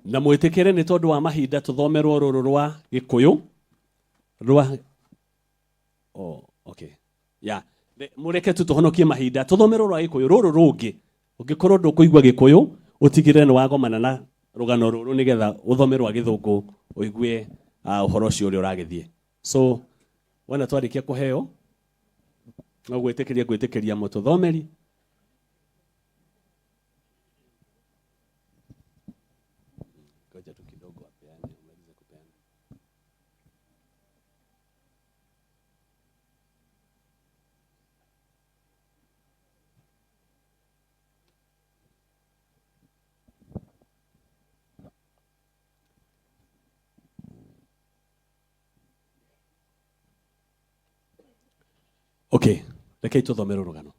Na mwĩtĩkĩre nĩ tondũ wa mahinda tũthomerwo rũrũ rwa Gĩkũyũ rwa oh, okay. Yeah. Mũreke tu tũhonokie mahinda tũthomerwo rwa Gĩkũyũ rũrũ rũngĩ ũngĩkorwo ndũkũigua Gĩkũyũ ũtigĩrĩre nĩ wagomana na rũgano rũrũ nĩgetha ũthome rwa Gĩthũngũ ũigue ũhoro ũcio ũrĩa ũragĩthiĩ. So wona twarĩkia kũheo no gwĩtĩkĩria ngwĩtĩkĩria mũtũthomeri. Ngoja tu kidogo apeane, amalize kupeana. Okay, rekei tũthome rũgano.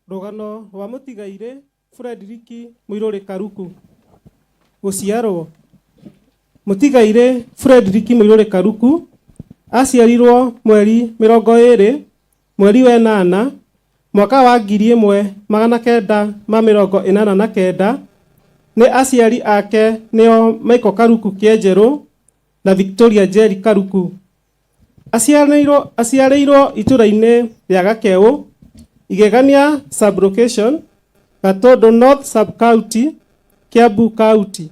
Rũgano rwa mũtigairĩ Frederick Mũirũrĩ Karuku. Gũciarwo. Mũtigairĩ Frederick Mũirũrĩ Karuku aciarirwo mweri 20 mweri wa ĩnana mwaka wa 1989 nĩ aciari ake nĩo Michael Karuku Kĩenjerũ na Victoria Njeri Karuku. Aciarĩirwo itũra-inĩ rĩa Gakeũ, Igegania sub-location, Gatũndũ North sub-county, Kiambu County.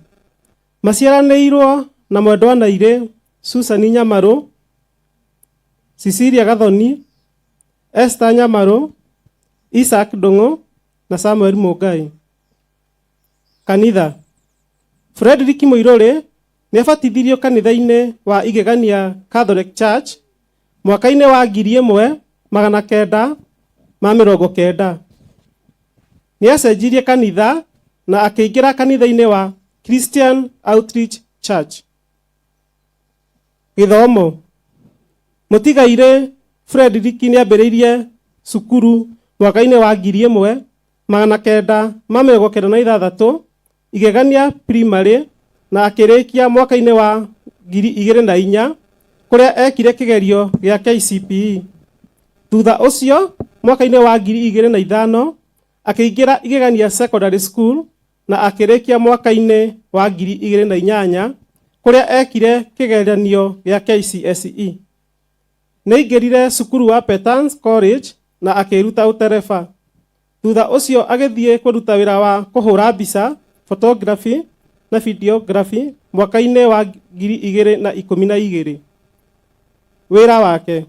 Maciaranĩirwo na mwendwa Nairĩ Susan Nyamarũ, Cecilia Gathoni, Esther Nyamarũ, Isaac Ndung'u na Samuel Mũngai. Kanitha. Frederick Mũirũrĩ nĩ abatithirio kanitha-inĩ wa Igegania Catholic Church mwaka-inĩ wa 1990. Nĩ acenjirie kanitha na akĩingĩra kanitha-inĩ wa Christian Outreach Church. Gĩthomo. Mũtigairĩ Frederick nĩ ambĩrĩirie cukuru mwaka-inĩ wa 1996 Igegania Primary na akĩrĩkia mwaka-inĩ wa 2004 kũrĩa ekire kĩgerio gĩa KCPE. Thutha ũcio mwaka-inĩ wa 2005 akĩingĩra Igegania Secondary School na akĩrĩkia mwaka-inĩ wa 2008 kũrĩa ekire kĩgeranio gĩa KCSE. Nĩaingĩrire cukuru wa Petans College na akĩĩruta ũtereba. Thutha ũcio agĩthiĩ kũruta wĩra wa kũhũra mbica, photography na videography mwaka-inĩ wa 2012. Wĩra wake.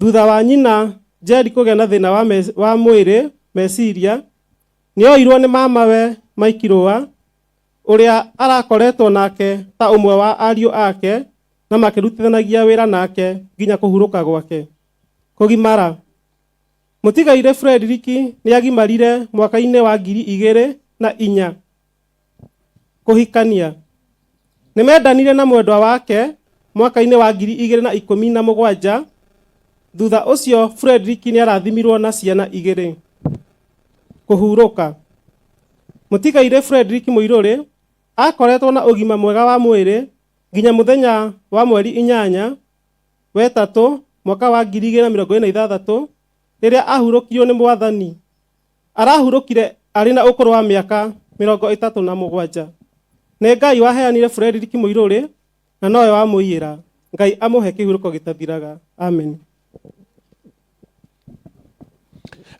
Thutha wa nyina Njeri kũgĩa na thĩna wa mwĩrĩ meciria, nĩoirwo nĩ mamawe Mike Rũa, ũrĩa arakoretwo nake ta ũmwe wa ariũ ake na makĩrutithanagia wĩra nake nginya kũhurũka gwake. Kũgimara. Mũtigairĩ Frederick nĩagimarire mwaka-inĩ wa 2004. Kũhikania. Nĩmendanire na mwendwa wake mwaka-inĩ wa 2017. Thutha ũcio Frederick nĩarathimirwo na ciana igĩrĩ. Kũhurũka. Mũtigairĩ Frederick Mũirũrĩ akoretwo na ũgima mwega wa mwĩrĩ nginya mũthenya wa mweri 8 wetatũ mwaka wa 2026 rĩrĩa ahurũkirio nĩ Mwathani. Arahurũkire arĩ na ũkũrũ wa mĩaka 37. Nĩ Ngai waheanire Frederick Mũirũrĩ na nowe wamũiyĩra. Ngai amũhe kĩhurũko gĩtathiraga. Amen.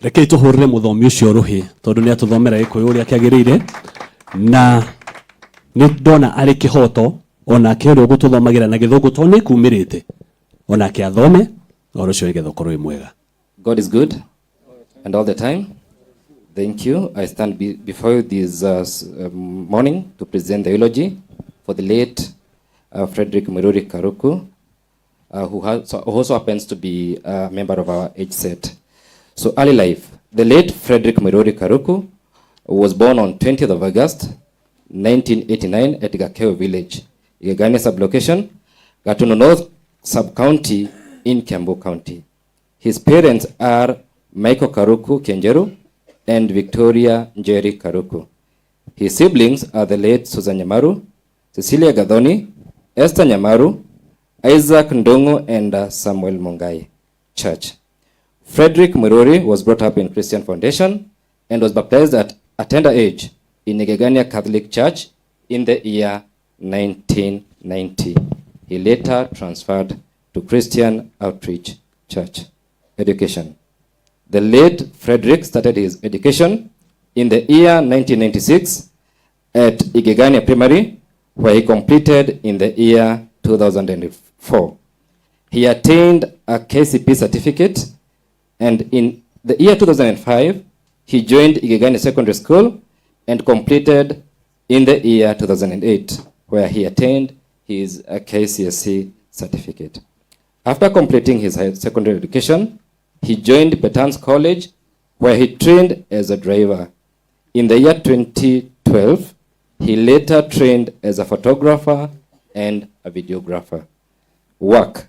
Rekei tũhũrĩre mũthomi ũcio rũhĩ tondũ nĩ atũthomera Gĩkũyũ ũrĩa kĩagĩrĩire, na nĩ ndona arĩ kĩhoto onake ũrĩa ũgũtũthomagĩra na Gĩthũngũ tondũ nĩ kumĩrĩte onake athome ũhoro ũcio nĩgetha ũkorwo wĩ mwega. God is good and all the time. Thank you. I stand before you this morning to present the eulogy for the late Frederick Muiruri Karuku, who also happens to be a member of our age set. So early life. The late Frederick Muiruri Karuku was born on 20th of August, 1989 at Gakeo Village, Igegania sublocation, Gatundu North sub-county in Kiambu County. His parents are Michael Karuku Kenjeru and Victoria Njeri Karuku. His siblings are the late Susan Nyamaru, Cecilia Gathoni, Esther Nyamaru, Isaac Ndongo, and Samuel Mungai. Church. Frederick Muiruri was brought up in Christian Foundation and was baptized at a tender age in Igegania Catholic Church in the year 1990. He later transferred to Christian Outreach Church. Education. The late Frederick started his education in the year 1996 at Igegania Primary, where he completed in the year 2004. He attained a KCP certificate, and in the year 2005, he joined Igegania Secondary School and completed in the year 2008, where he attained his KCSE certificate. After completing his secondary education, he joined Petans College, where he trained as a driver. In the year 2012, he later trained as a photographer and a videographer. Work.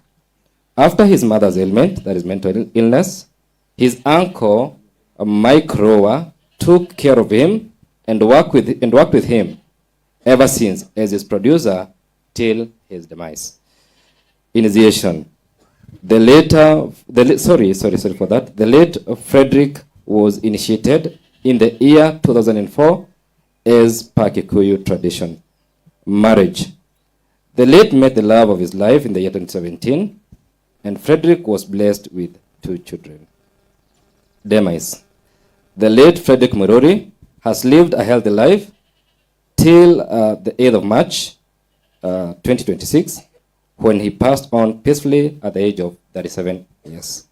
After his mother's ailment, that is mental illness, his uncle, Mike Rower, took care of him and worked with him ever since as his producer till his demise. Initiation. The later, the, sorry, sorry, sorry for that. The late Frederick was initiated in the year 2004 as per Kikuyu tradition. Marriage. The late met the love of his life in the year 2017, and Frederick was blessed with 2 children. Demise. The late Frederick Muiruri has lived a healthy life till the 8th of March, 2026, when he passed on peacefully at the age of 37 years.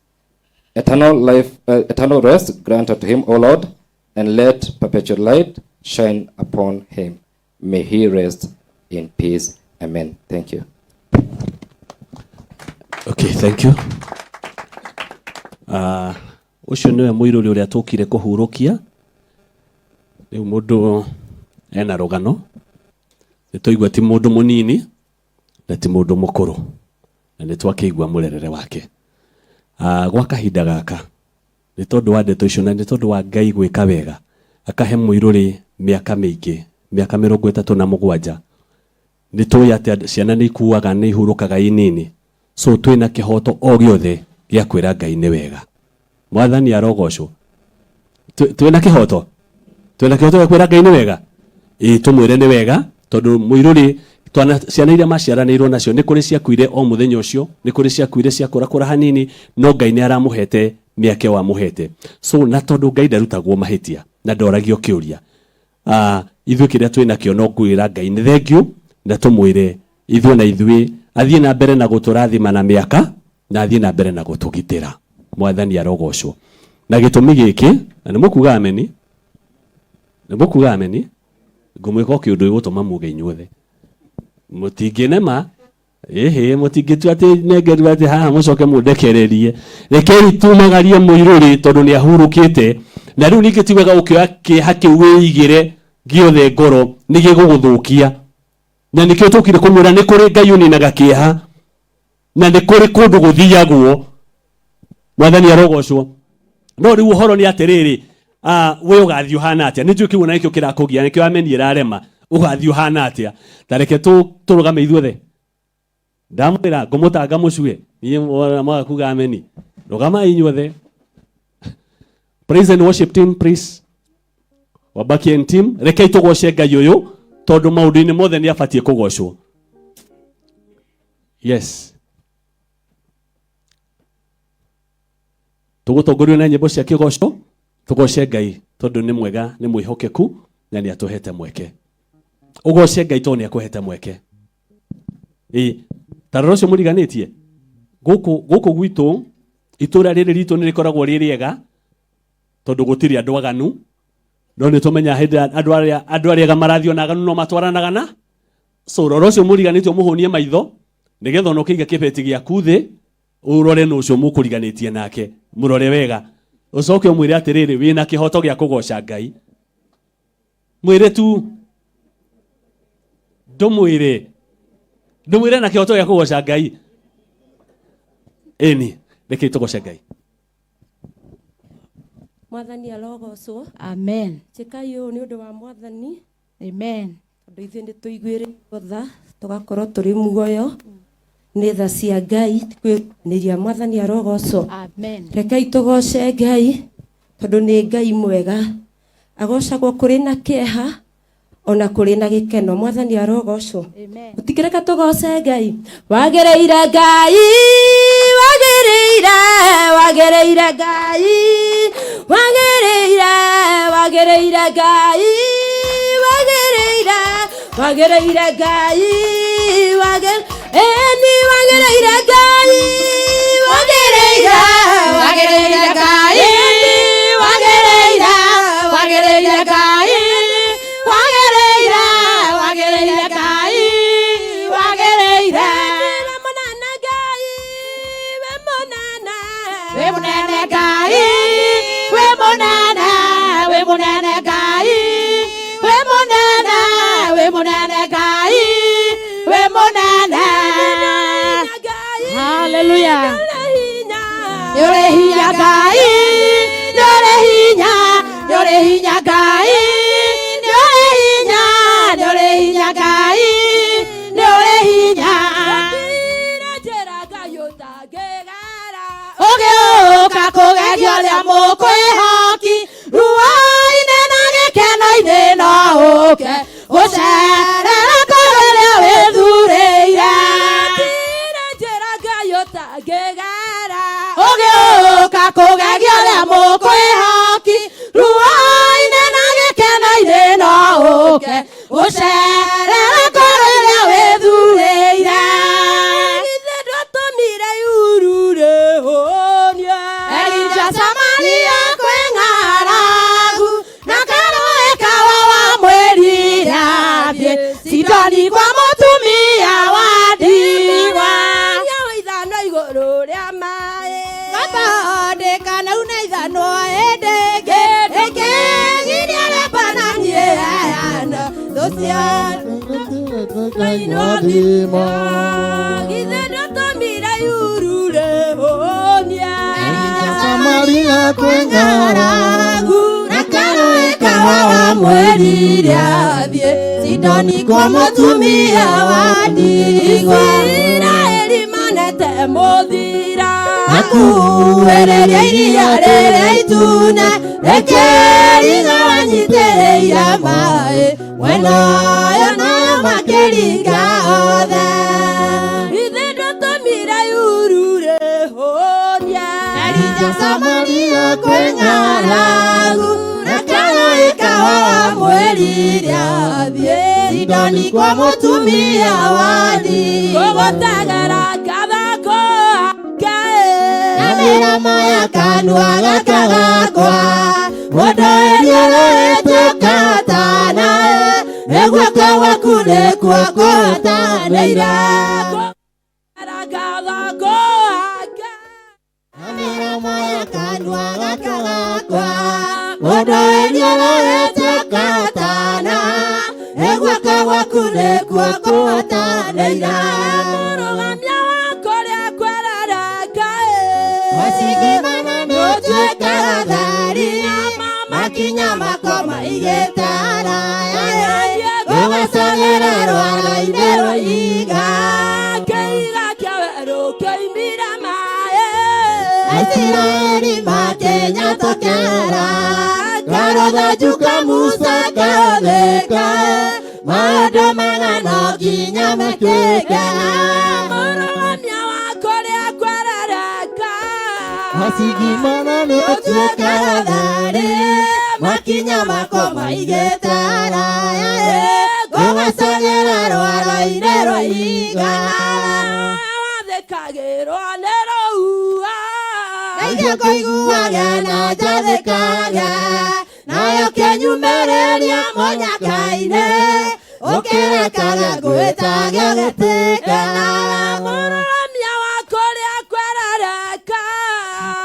Eternal life, eternal rest granted to him, O Lord, and let perpetual light shine upon him. May he rest in peace. Amen. Thank you. Okay, thank you. Ucio niwe muiruri uria tukire kuhurukia. Riu mundu ena rugano. Nituigua ti mundu munini na ti mundu mukuru, na nitwakiigua murerere wake. Gwa kahinda gaka ni tondu wa ndeto icio na ni tondu wa Ngai gwika wega akahe muiruri miaka miingi, miaka 37. Ni tui ati ciana ni ikuaga, ni ihurukaga inini, so twina kihoto o giothe gia kwira Ngai ni wega. Mwathani arogocwo. Twina kihoto, twina kihoto gia kwira Ngai ni wega. Ii, tumwire ni wega tondu muiruri twana ciana iria maciaranĩirwo nacio nĩ kũrĩ ciakuire o mũthenya ũcio, nĩ kũrĩ ciakuire ciakũrakũra hanini, no Ngai nĩ aramũhete mĩaka ĩyo amũhete. So na tondũ Ngai ndarutagwo mahĩtia na ndoragio kĩũria, ithuĩ kĩrĩa twĩ nakĩo no kwĩra Ngai nĩ thengiũ, na tũmwĩre ithuĩ na ithuĩ athiĩ na mbere na gũtũrathima na mĩaka, na athiĩ na mbere na gũtũgitĩra. Mwathani arogocwo. Na gĩtũmi gĩkĩ, na nĩ mũkuga ameni, nĩ mũkuga ameni, ngũmwĩka o kĩũndũ gĩgũtũma muge inyuothe. Mũtingĩnema, ĩhĩ, mũtingĩtua atĩ nengerwo atĩ haha mũcoke mũndekererie. Rekei tumagarie mũirũrĩ tondũ nĩ ahurũkĩte. Na rĩu ningĩ ti wega ũkĩoya kĩeha kĩu wĩigĩre gĩothe ngoro, nĩ gĩgũgũthũkia. Na nĩkĩo tũkire kũmwĩra nĩ kũrĩ Ngai ũninaga kĩeha, na nĩ kũrĩ kũndũ gũthiagwo. Mwathani arogocwo. No rĩu ũhoro nĩ atĩrĩrĩ, we ũgathiĩ ũhana atĩa? Nĩ njũĩ kĩu ona nĩkĩo kĩrakũgia, nĩkĩo ameni ĩrarema. Ũgathiĩ ũhana atĩa? Ta reke tũrũgame ithuothe. Ndamwĩra ngũmũtanga mũcue, niĩ mwaga kuga ameni. Rũgamai inyuothe. Praise and worship team, please. Wabaki and team, rekei tũgoce Ngai ũyũ tondũ maũndũ-inĩ mothe nĩ abatiĩ kũgocwo. Yes. Tũgũtongorio na nyĩmbo cia kĩgoco, tũgoce Ngai tondũ nĩ mwega, nĩ mwĩhokeku na nĩ atũhete mweke. Ũgoce Ngai tondũ nĩ akũhete mweke. Ĩ, ta rora ũcio mũriganĩtie. Gũkũ, gũkũ gwitũ, itũra rĩrĩ ritũ nĩ rĩkoragwo rĩ rĩega tondũ gũtirĩ andũ aganu. No nĩ tũmenyaga hĩndĩ ĩrĩa andũ arĩa ega marathiĩ ona aganu no matwaranaga na. So rora ũcio mũriganĩtie ũmũhũnie maitho nĩgetha ona ũkĩiga kĩbeti gĩaku thĩ ũrore nũ ũcio mũkũriganĩtie nake, mũrore wega, ũcoke ũmwĩre atĩrĩrĩ, wĩna kĩhoto gĩa kũgoca Ngai. Mwĩre tu, ndũmwĩre, ndũmwĩre na kĩhoto gĩa kũgoca Ngai. Ĩni, rekei tũgoce Ngai. Mwathani arogocwo. Amen. Njĩkai ũũ nĩ ũndũ wa Mwathani. Amen. Tondũ ithuĩ nĩ tũiguĩrĩirwo tha, tũgakorwo tũrĩ muoyo. Nĩ tha cia Ngai, kwĩrutanĩria. Mwathani arogocwo. Amen. Rekei tũgoce Ngai, tondũ nĩ Ngai mwega. Agocagwo kũrĩ na kĩeha, Ona kũrĩ na gĩkeno. Mwathani arogocwo. Ũtikĩreka tũgoce Ngai. Wagĩrĩire Ngai, wagĩrĩire, wagĩrĩire Ngai, wagĩrĩire, wagĩrĩire Ngai, wagĩrĩire, wagĩrĩire Ngai, ĩni wagĩrĩire Ngai, wagĩrĩire, wagĩrĩire Ngai, wagĩrĩire, wagĩrĩire Ngai, wagĩrĩire, wagĩrĩire Ngai, wagĩrĩire. We mũnene Ngai, we mũnene, We mũnene Ngai, we mũnene, we mũnene Ngai, we mũnene, we mũnene Ngai, we mũnene. Ngai, Hallelujah. nĩ hinya. Nĩ ũrĩ hinya Ngai, nĩ ũrĩ hinya, nĩ ũrĩ hinya Ngai, nĩ ũrĩ hinya, nĩ ũrĩ hinya Ngai, nĩ ũrĩ hinya. Gũtirĩ njĩra Ngai ũtangĩgera. Ũgĩũka kũgeria ũrĩa mũkwĩhoki, ruo-inĩ na gĩkeno-inĩ no ũke gũcerera kũrĩa wĩthurĩire. Gũtirĩ njĩra Ngai ũtangĩgera. Ũgĩũka kũgeria ũrĩa mũkwĩhoki, ruo-inĩ na gĩkeno-inĩ no ũke gũcerera kũrĩa wĩthurĩire. Githĩ ndwatũmire ihuru rĩhũnie. Elija Samaria kwĩ ng'aragu, na karũĩ kawa wamwĩrire athiĩ Sidoni kwa mũtumia wa ndigwa. Mũthenya wa ithano igũrũ rĩa maĩ. Gathondeka nau na ithanwa ĩndĩ ĩngĩ, ĩkĩgiria Lebanoni ĩheana thũ cia Githĩ ndwatũmire ihuru rĩhũnie. Samaria kwĩ ng'aragu, na karũĩ kawa wamwĩrire athiĩ Sidoni kwa mũtumia wa ndigwa. Isiraeli monete mũthira. Akuĩrĩria iria rĩrĩa itune, rĩkĩringa wanyitĩrĩire maĩ, mwena ũyũ nayo makĩringa othe. Githĩ ndwatũmire ihuru rĩhũnie. Elija Samaria kwĩ ng'aragu, na karũĩ kawa wamwĩrire athiĩ Sidoni kwa mũtumia wa ndigwa. Gũgũtegera kathako ake. Na mĩromo ya kanua gaka gakwa, mũndũ ĩriũrĩte katana, nĩ guoko gwaku nĩkuo kũhatanĩire. Gũgũtegera kathako ake. Na mĩromo ya kanua gaka gakwa, mũndũ ĩriũrĩte katana, nĩ guoko gwaku nĩkuo kũhatanĩire. Mũrũgamia wa kũrĩa kwerereka. Wacigimana nĩũtuĩkaga thari, makinya makwa maigĩte haraya, gũgacagĩra rwaro-inĩ rwa ihiga. Kĩiga kĩa werũ kĩoimire maĩ. Aisiraeli makĩnyatũkĩra, karũthanju ka Musa kahũthĩka, maũndũ magana nginya mekĩke. Mũrũgamia wa kũrĩa kwerereka. Wacigimana Ũtuĩkaga thari, makinya makwa maigĩte haraya, gũgacagĩra rwaro-inĩ rwa ihiga. Wathĩkagĩrwo nĩ rũhuho. Naithe kũiguaga na njathĩkaga, nayo kĩnyumĩrĩria mũnyaka-inĩ, ũkĩrekaga ngwĩtage gĩtĩka. Mũrũgamia wa kũrĩa kwerereka.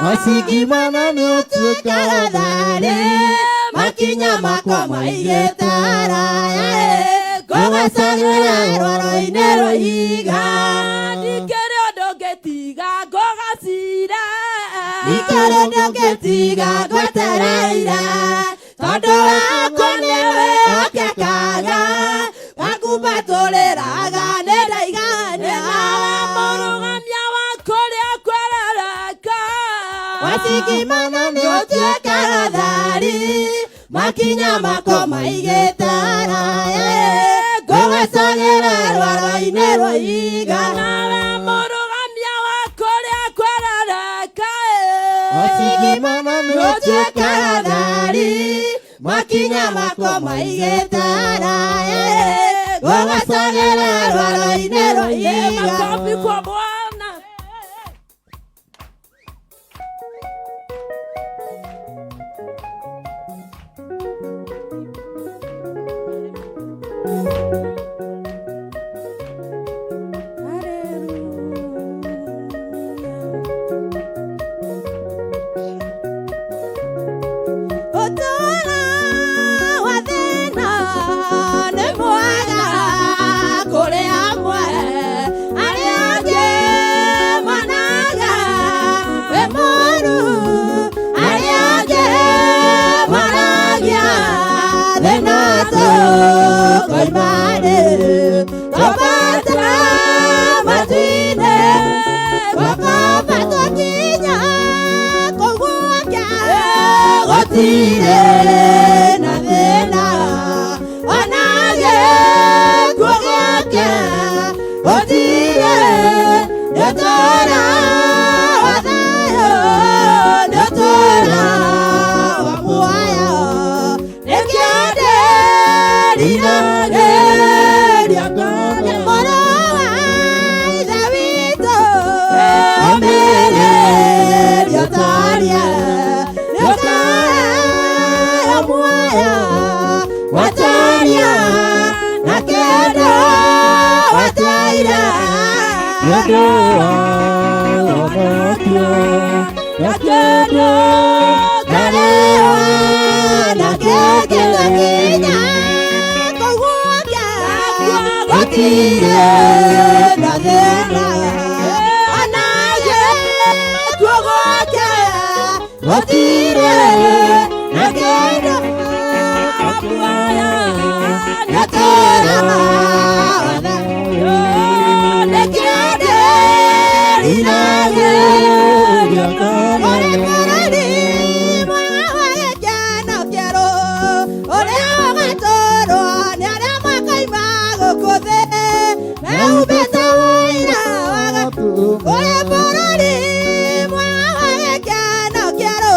Wacigimana nĩũtuĩkaga Thari, makinya makwa maigĩte haraya, gũgacagĩra rwaro-inĩ rwa ihiga. Ndikĩrĩ ũndũ ngĩtiga ngũgacira. Ndikĩrĩ ũndũ ngĩtiga ngwetereire, tondũ wakwa nĩwe hokekaga, wakumbatũrĩraga nĩ ndaigania. Mũrũgamia wa kũrĩa kwerereka. Wacigimana nĩũtuĩkaga thari, Makinya mako maigĩtara ngũgacagĩra rwaro-inĩ rwa ihiga. Nawe mũrũgamia wa kũrĩa kwarareka Wasigimana nĩũtuĩkaga thari makinya mako maigĩtara ngũgacagĩra rwaro-inĩ rwa ihiga. Makofi kwa Bwana. Ũtũũro wa thĩna nĩ mwega kũrĩ amwe, arĩa angĩ monaga wĩ mũũru, arĩa angĩ maragia thĩna tũkoima rĩ, twambata matu-inĩ, kwa Baba twakinya kũu gwake gũtirĩ na thĩna ona gĩkuũ gĩake gũtirĩ nĩ ũtũũro wa thayũ nĩ ũtũũro wa muoyo nĩkĩo ndĩriragĩria ngoro mũrũ wa Ithe witũ ũmĩrĩria ũtoorie nĩũkaheo muoyo watoria na kĩndũ wataire Nĩũndũ wa ũhonokio na kĩndũ ngarĩwa na kĩngĩ twakinya kũu gwake gũtirĩ na thĩna ona gĩkuũ gwake gũtirĩ na kĩndũ nĩũtũũro wa thayũ nĩkĩo ndĩriragĩria ũrĩ bũrũri mwega wa gĩkeno kĩerũ ũrĩa ũgatũũrwo nĩ arĩa makoima gũkũ thĩ mehumbĩte ũira wa ũrĩ bũrũri mwega wa gĩkeno kĩerũ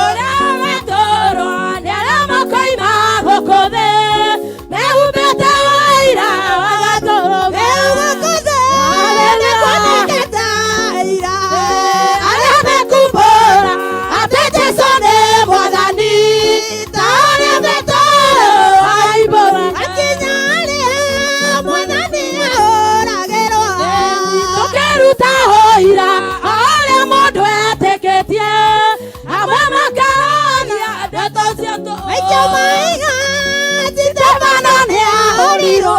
ũrĩa ũgatũũrwo nĩ arĩa makoima gũkũ thĩ mehumbĩte ũira wa gatũũrwo gũkũ thĩ nĩkuonekete aira arĩa mekumbũra atĩ Jesũ nĩ Mwathani ta ũrĩa Petero aimbũra akinya harĩa Mwathani ahũragĩrwo tũkĩruta ũira ũrĩa mũndũ etĩkĩtie amwe makahonia ndeto cia tũhũ. Maikio maiga Stefano nĩahũrirwo